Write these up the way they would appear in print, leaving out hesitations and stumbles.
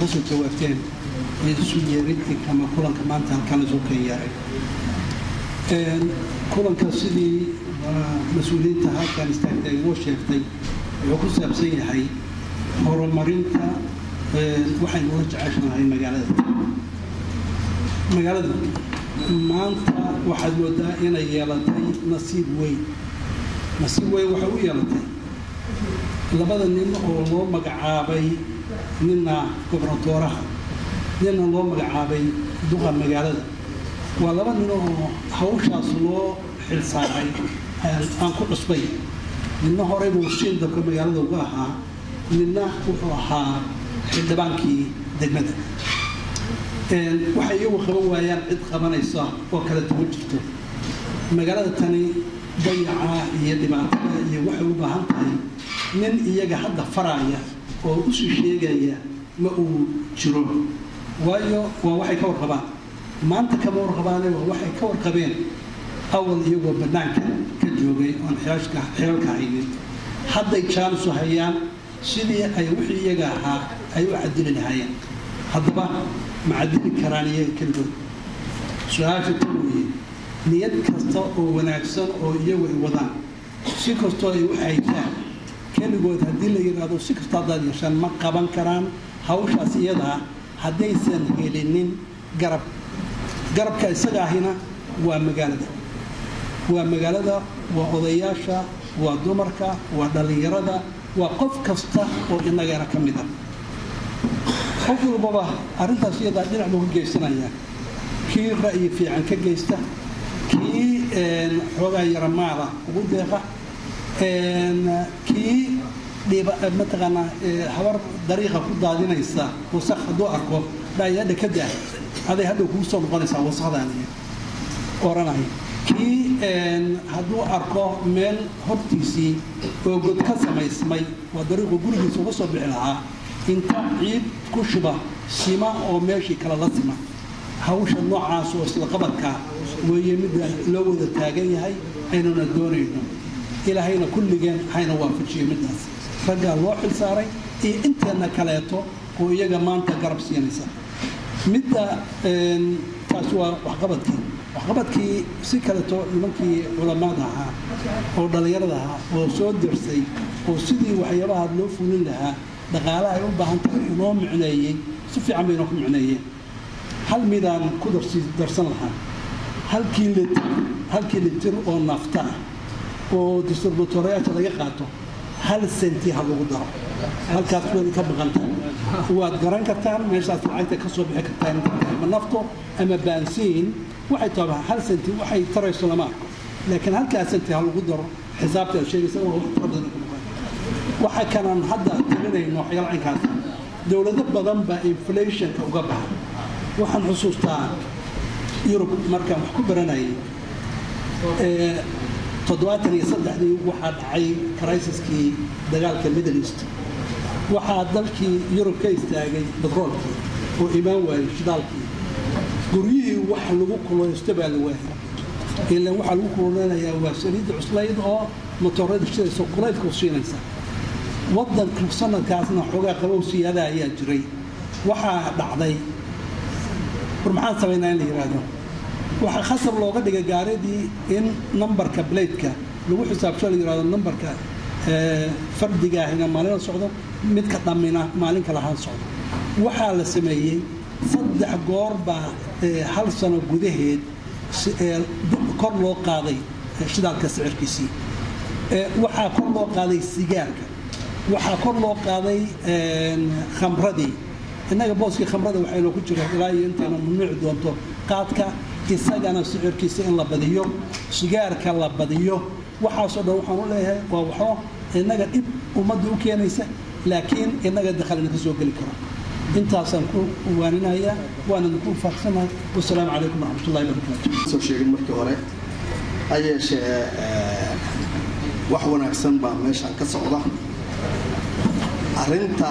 ka soo jawaabteen isu yeerintinka ama kulanka maanta halkaan lasoo keen yeeray. Kulanka sidii mas-uuliyiinta halkaan istaagtay inoo sheegtay wuxuu ku saabsan yahay horumarinta waxaynu ula jeceshanahay magaalada. Magaaladu maanta waxaad moodaa inay yeelatay nasiib weyn. Nasiib weyn waxay u yeelatay labada nin oo loo magacaabay, nina gobernatooraha, nina loo magacaabay duqa magaalada. Waa laba nin oo hawshaas loo xilsaaray aan ku cusbay. Ninna horey buu shiindabka magaalada uga ahaa, ninna wuxuu ahaa xildhibaankii degmada. Waxay iyagu qaban waayaan cid qabanaysa oo kala duwan jirto. Magaalada tani dayaca iyo dhibaatada iyo waxay u baahan tahay nin iyaga hadda faraya oo usii sheegaya ma uu jiro, waayo waa waxay ka warqabaan maanta kama warqabaane, waa waxay ka warqabeen awal iyagoo bannaanka ka joogay oon xilalka haynin. Hadday jaanisu hayaan sidii ay wixii iyaga ahaa ay u cadili lahaayeen. Haddaba ma cadili karaan iyaga keligood? Su-aasha tan weeye. Niyad kasta oo wanaagsan oo iyagu ay wadaan, si kastoo ay u haytaan keligood, haddii la yidhaahdo si kastoo haddaad yeeshaan, ma qaban karaan hawshaas iyadaa haddaysan helinin garab. Garabka isaga ahina waa magaalada, waa magaalada, waa odayaasha, waa dumarka, waa dhallinyarada, waa qof kasta oo innagana ka mid ah. Qof walbaba arrintaas iyadaa dhinac buu ka geysanayaa, kii ra'yi fiican ka geysta, kii xoogaa yaramaala ugu deeqa, kii mataqaanaa habar dariiqa ku daadinaysa wasaq hadduu arko dhayadha ka daa, aday hadhow kugu soo noqonaysaa wasaqdaani oranaya, kii hadduu arko meel hortiisii oo god ka samaysmay waa dariiqu gurigiisa uga soo bixi lahaa, inta ciid ku shuba sima oo meeshii kale la sima. Hawsha noocaas oo isla qabadkaa weeye midda loo wada taagan yahay aynuna doonayno. Ilaahayna kulligeen hayna waafajiyo middaas raggaa loo xil saaray iyo inteenna kaleeto oo iyaga maanta garab siinaysa midda taas. Waa waxqabadkii. Waxqabadkii si kaleeto nimankii culamaada ahaa oo dhallinyarada ahaa oo soo darsay oo sidii waxyaabaha loo fulin lahaa dhaqaalaha ay u baahan tahay inoo micneeyey, si fiican bay inoo ku micneeyeen. Hal midaan ku darsan lahaa: halkii litir oo nafta ah oo distributorayaasha laga qaato 1 senti ha lagu daro. Halkaas way ka maqantahay, waad garan kartaan meeshaas lacagta ka soo bixi kartaa inta ama nafto ama baansiin waxay tahay. 1 senti waxay tarayso lama arko, laakiin halkaas senti ha lagu daro. Xisaabta aad sheegaysa waa wax tiro badan ku noqon. Waxa kanaan hadda tirinayno waxyaala caynkaas dowlado badan baa inflationka uga baxa. Waxaan xusuustaa Yurub markaan wax ku baranayay 73-dii waxaa dhacay crisiskii dagaalka Middle East. Waxaa dalkii Yurub ka istaagay batroolkii oo imaan waayey shidaalkii. Guryihii wax lagu kuleysto baa la waayay, ilaan waxaa lagu kuleynayaa waa saliidda cuslayd oo motorada shidaysa, kulaylka siinaysa wadanka. Sanadkaasna xoogaa qabow siyaada ayaa jiray. Waxaa dhacday, war maxaan samaynaa in la yidhaahdo, waxaa khasab looga dhigay gaaridii in nambarka plateka lagu xisaabsho, la yidhahdo nambarka fardigaahina maalina socdo, midka dhammina maalin kale ahaan socdo. Waxaa la sameeyey saddex goor baa hal sano gudaheed kor loo qaaday shidaalka sicirkiisii. Waxaa kor loo qaaday sigaarka, waxaa kor loo qaaday khamradii. Innaga booskii khamrada waxaynoo ku jira ilaa iyo intayna mamnuuci doonto qaadka, isagana sicirkiisa in la badiyo, sigaarka la badiyo. Waxaasoo dhan waxaan u leeyahay waa waxo innaga dhib ummadda u keenaysa, laakiin innaga dakhalina ka soo geli karo. Intaasaan ku waaninayaa, waana idinku faarsanahay. Wasalaamu calaykum waraxmatullahi wabarakaatu. Soo sheegin markii hore, ha yeeshee wax wanaagsan baa meeshaan ka socda. Arrinta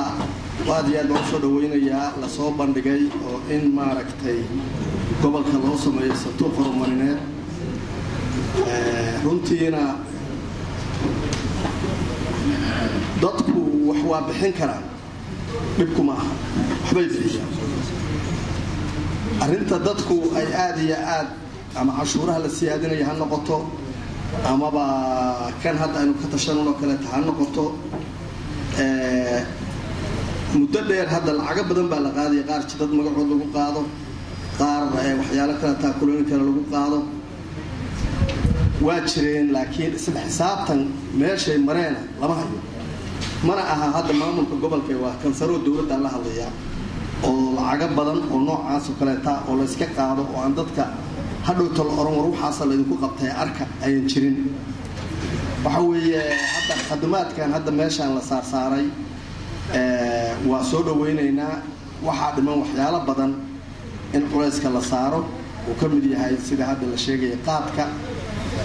aad iyo aad baan usoo dhawaynayaa lasoo bandhigay oo in maaragtay gobolka loo sameeyo sanduuq horumarineed. Runtiina dadku wax waa bixin karaan. Dhibku ma aha, waxbay bixiyaan. Arrinta dadku ay aada iyo aad ama cashuuraha la siyaadinaya ha noqoto, amaba kan hadda aynu ka tashananoo kaleeta ha noqoto, muddo dheer hadda lacago badan baa la qaadaya. Qaar jidad magacood lagu qaado, qaar waxyaalo kale, taakulooyin kale lagu qaado waa jireen, laakiin isla xisaabtan meeshay mareena lama hayo. Mana aha hadda maamulka gobolka, waa kansaroo dowladda la hadlaya, oo lacago badan oo noocaas oo kaleeta oo layska qaado oo aan dadka hadhowta la oran war waxaasa laydinku qabtay arka ayan jirin. Waxa weeye hadda khadamaadkan hadda meeshaan la saarsaaray waa soo dhawaynaynaa. Waxaa dhiman waxyaalo badan in culayska la saaro, uu ka mid yahay sida hadda la sheegaya qaadka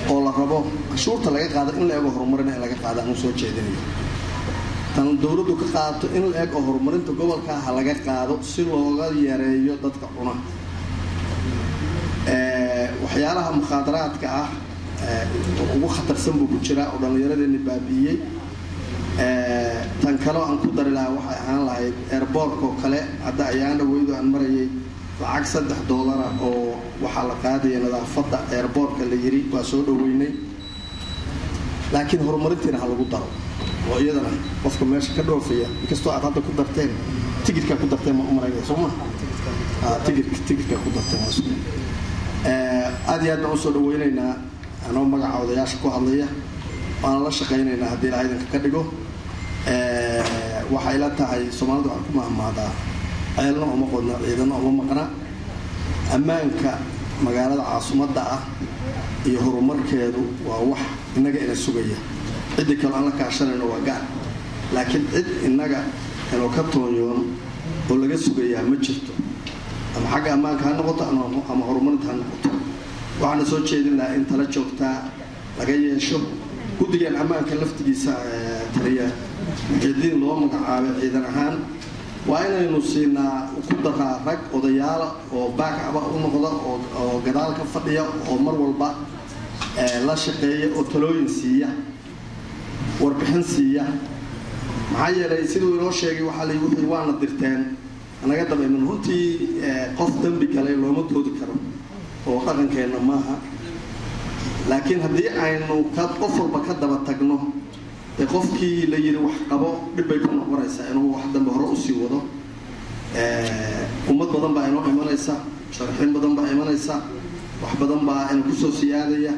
oo la rabo cashuurta laga qaado in la ego horumarina in laga qaado aan soo jeedinayo. Tan dowladdu ka qaadato in la eg oo horumarinta gobolka ha laga qaado si looga yareeyo dadka cuna. Waxyaalaha mukhaadaraadka ah ugu khatarsan buu ku jiraa oo dhallinyaradeenni baabi'iyey. Tan kaleo aan ku dari lahaa waxay ahaan lahayd airboortka oo kale. Hadda ayaan dhaweydo aan marayay lacag $3 oo waxaa la qaadaya nadaafadda airboortka la yiri, waa soo dhaweynay, laakiin horumarintiina ha lagu daro oo iyadana qofka meesha ka dhoofaya, inkastoo aad hadda ku darteen tigidhkaa ku darteen, ma u maraynaya soo ma tigidhkaa ku darteen. Aad iyo aad baan usoo dhaweynaynaa anoo magaca odayaasha ku hadlaya, waana la shaqaynaynaa haddii ilaha idinka ka dhigo. Waxay la tahay Soomaalida waxaan ku mahmaadaa ceelna uma qodna, ciidana uma maqna. Ammaanka magaalada caasimadda ah iyo horumarkeedu waa wax innaga ina sugaya. Ciddii kale aan la kaashanayno waa gaar, laakiin cid innaga inoo ka toonyoon oo laga sugayaa ma jirto, ama xagga ammaanka ha noqoto ama horumarinta ha noqoto. Waxaana soo jeedin lahaa in tala joogtaa laga yeesho guddigan ammaanka laftigiisa. Taliya Muxidiin loo magacaabay ciidan ahaan waa inaynu siinaa ku daraa rag odayaala oo baakaba u noqda oo gadaal ka fadhiya oo mar walba la shaqeeya oo talooyin siiya, warbixin siiya. Maxaa yeelay siduu inoo sheegay waxaa la wuxuu waana dirteen naga dabayman. Runtii qof dambi galay looma doodi karo oo dhaqankeenna maaha, laakiin haddii aynu qof walba ka daba tagno ee qofkii la yidhi wax qabo, dhib bay ku noqonaysaa inuu wax dambe hore usii wado. Ummad badan baa inoo imanaysa, musharaxiin badan baa imanaysa, wax badan baa ina kusoo siyaadaya.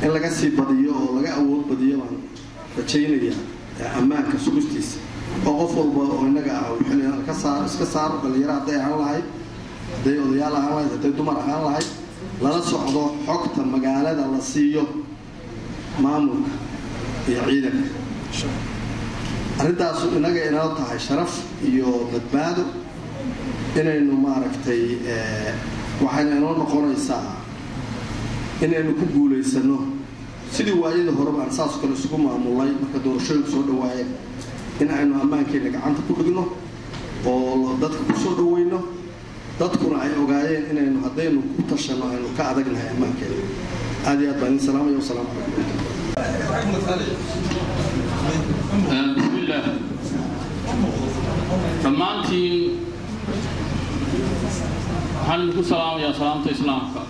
In laga sii badiyo oo laga awood badiyo baan rajaynaya ammaanka sugistiisa, oo qof walba oo innaga ah xil ka saaro, iska saaro, dhalinyaro hadday ahaan lahayd, hadday odayaal ahaan lahayd, hadday dumar ahaan lahayd, lala socdo xogta magaalada la siiyo maamulka iyo ciidanka. Arrintaasu innaga inoo tahay sharaf iyo badbaado inaynu maaragtay, waxayna inoo noqonaysaa inaynu ku guulaysano sidii waayadii horeba aan saas kale isugu maamulay marka doorashooyinku soo dhawaayeen, in aynu ammaankeenna gacanta ku dhigno oo dadka ku soo dhaweyno, dadkuna ay ogaayeen inaynu haddaynu ku tashanno aynu ka adagnahay ammaankeena. Aad iyo aad baan idin salaamaya. Wasalaamu calaykum. Bismillaah. Dhammaantiin waxaan idinku salaamayaa salaamta Islaamka,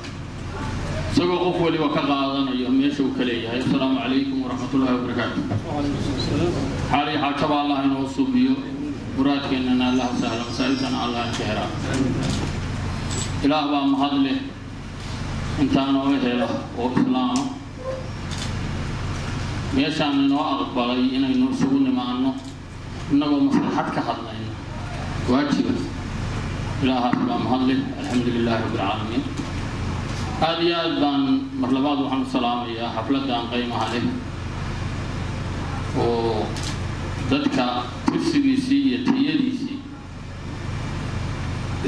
isagoo qof waliba ka qaadanayo meesha uu ka leeyahay. Asalaamu calaykum waraxmatullaahi wabarakaatu. Xaal iyo xaajaba Allah inoo suubiyo, muraadkeennana Allah sahla, masaa'ibtana Allah ka heraa. Ilaah baa mahad leh intaa nooga hela oo Islaama meeshaan inoo aqbalay inaynu isugu nimaanno innagoo maslaxad ka hadlayno waajiba. Ilaahaas baa mahad leh. Alxamdu lilaahi rabbi alcaalamiin. Aada iyo aad baan mar labaad waxaan u salaamayaa xafladdan qiimaha leh oo dadka kursigiisii iyo tayadiisii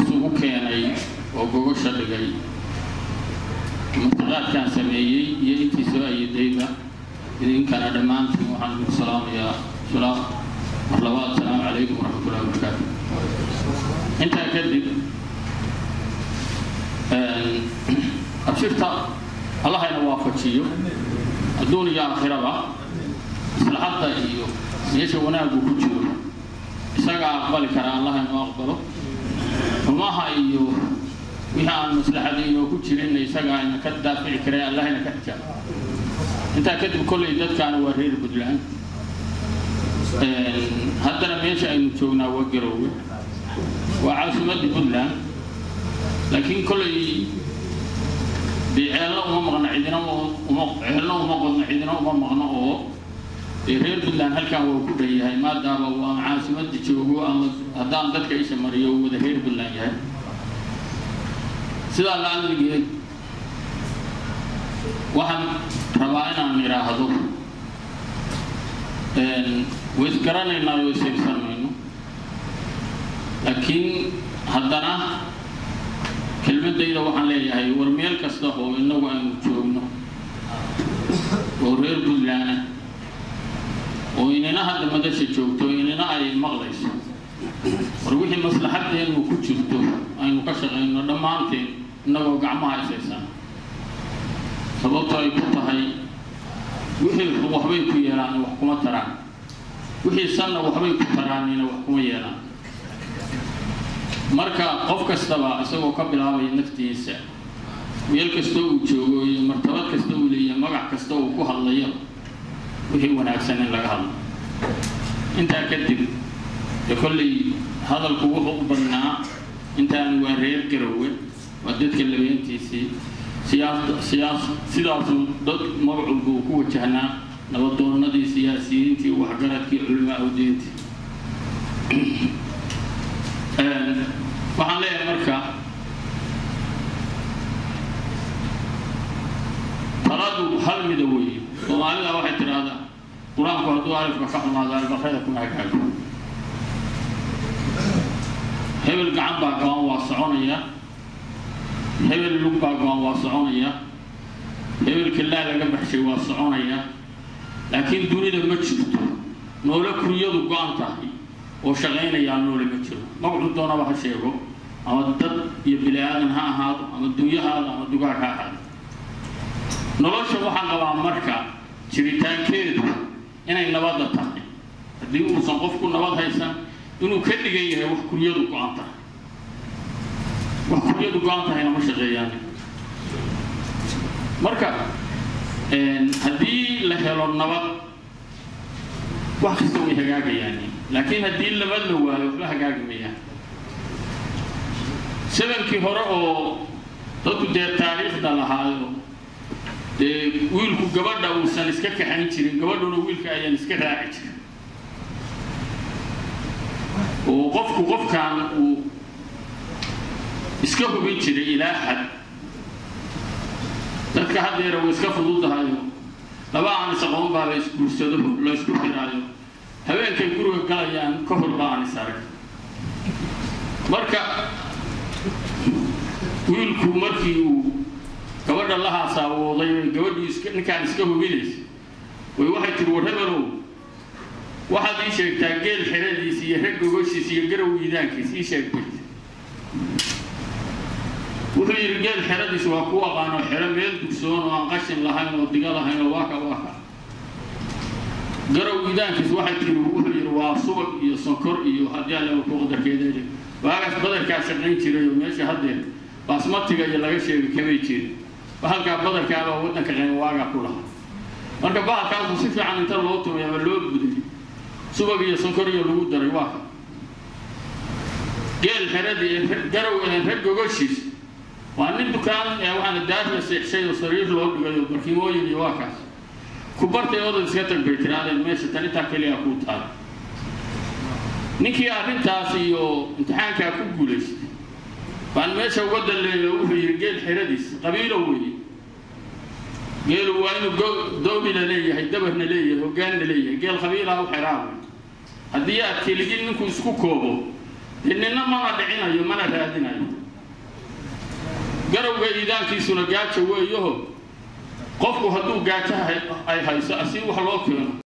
isugu keenay oo gogosha dhigay, martiqaadkaan sameeyey iyo intii soo ayidayba. Idinkana dhammaantiin waxaan idinku salaamayaa mar labaad, asalaamu calaykum waraxmatullahi wabarakaatu. Intaa kadib, abshirta Allahayna waafajiyo adduun iyo aakhiraba maslaxadda iyo meesha wanaaggu ku jiro. Isagaa aqbali kara, Allah inoo aqbalo. Xumaha iyo wixii aan maslaxada inoo ku jirinna isagaa ina ka daafici karay, Allah ina ka xijaabo. Intaa kadib, kolley dadkaana waa reer Puntland. Haddana meesha aynu joognaa waa Garoowe, waa caasimadii Puntland. Laakiin kolley dee ceelna uma maqno, cidina uma ceelna uma qodno, cidina uma maqno, oo dee reer Puntland halkan waa ku dhan yahay, maadaama uu ama caasimadda joogo ama haddaan dadka isha mariyo uu wada reer Puntland yahay. Sidaa la-adligeed waxaan rabaa inaan idhaahdo way isgaranaynaa, way ishaybsan mayno, laakiin haddana kelmaddayda waxaan leeyahay, war meel kasta oo innagu aynu joogno oo reer Puntland ah oo inina hadda madasha joogto, inina ay maqlayso, war wixii maslaxaddeennu ku jirto aynu ka shaqayno dhammaanteen innagoo gacmaha ishaysana. Sababto ay ku tahay, wixii waxbay ku yeelaan wax kuma taraan, wixii sanna waxbay ku taraanina wax kuma yeelaan. Marka qof kastaba isagoo ka bilaabaya naftiisa, meel kasta uu joogo iyo martabad kasta uu leeyahay, magac kasta uu ku hadlayo, wixii wanaagsan in laga hadlo. Intaa kadib dee kolley hadalku wuxuu u badnaa intaan waa reer Garowe, waa dadka labeentiisii siyaas sidaasuu dad magacooda uu ku wajahnaa nabadoonnadii, siyaasiyiintii, waxgaradkii, culamaa udiintii. Waxaan leeyahay marka taladu hal mida weeye. Soomaalida waxay tidhaahdaa Qur-aanku hadduu alifka ka xumaado albaqrada kuma hagaago. Hebel gacan baa go-an waa soconaya, hebel lug baa go-an waa soconaya, hebel kilaa laga baxshay waa soconaya, laakiin dunida ma jirto noole kuryadu go-an tahay oo shaqaynayaa, noole ma jiro. Magacuu doonaba ha sheego, ama dad iyo bini aadan ha ahaado, ama dunyo ha ahaado, ama dugaag ha ahaado. Nolosha waxaan qabaa marka jiritaankeedu inay nabadda tahay. Haddii uusan qofku nabad haysan, inuu ka dhigan yahay wax kuryadu go-an tahay. Wax kuryadu go-an tahayna ma shaqeeyaan. Marka haddii la helo nabad, wax kasta way hagaagayaan, laakiin haddii nabad la waayo, waxba hagaagi mayaan. Sabankii hore oo dadku dee taariikhda lahaayo, dee wiilku gabadha uusan iska kaxayn jirin, gabadhuna wiilka ayaan iska raaci jirin, oo qofku qofkan uu iska hubin jiray ilaa xad. Dadka haddeera way iska fududahayo, laba aan is-aqoon baa la isguursado, la isku xiraayo, habeenkay guriga galayaan ka hor baa aan is arag. Marka wiilku markii uu gabadha la haasaawooday, bay gabadhii iska ninkaan iska hubinaysa way waxay tiri, war hebelow, waxaad ii sheegtaa geel xeradiisa iyo rag gogoshiisa iyo garow iidaankiisa ii sheeg bay. Wuxuu yidhi, geel xeradiisa waa ku aqaano, xero meel dugsoon oo aan qashin lahayn oo diga lahayn oo waaka waaka. Garow iidaankiisa waxay tiri, wuxuu yidhi, waa subag iyo sonkor iyo haddii Allaba ku qadarkeeda. Waagaas badarkaa shaqayn jiray oo meesha haddeer baasmatiga iyo laga sheegay kamay jirin, bahalkaa badarkaabaa waddanka qaymo waagaa ku lahaa. Marka bahalkaasu si fiican inta loo tumay ama loo buday, subag iyo sonkor iyo lagu daray, waa ka geel xeradii. Garow rag gogoshiis waa nin dukaan ee waxaana daar la seexshay oo sariir loo dhigay oo barkimooyin iyo waa kaas ku bartay. Odad iska tag bay tiraadeen, meesha tan intaa keliya kuu taal. Ninkii arrintaas iyo imtixaankaa ku guulaystay baan meesha uga dalleeyo. Wuxuu yidhi, geel xeradiis qabiilo weeye, geelu waa inuu doobina leeyahay, dabarna leeyahay, hoggaanna leeyahay. Geel qabiilaa u xeraa wey. Haddii aad keligin ninku isku koobo, dee ninna mana dhicinayo mana raadinayo. Garowga iidaankiisuna gaajo weeyaho, qofku hadduu gaajo ay hayso asi wax loo keeno.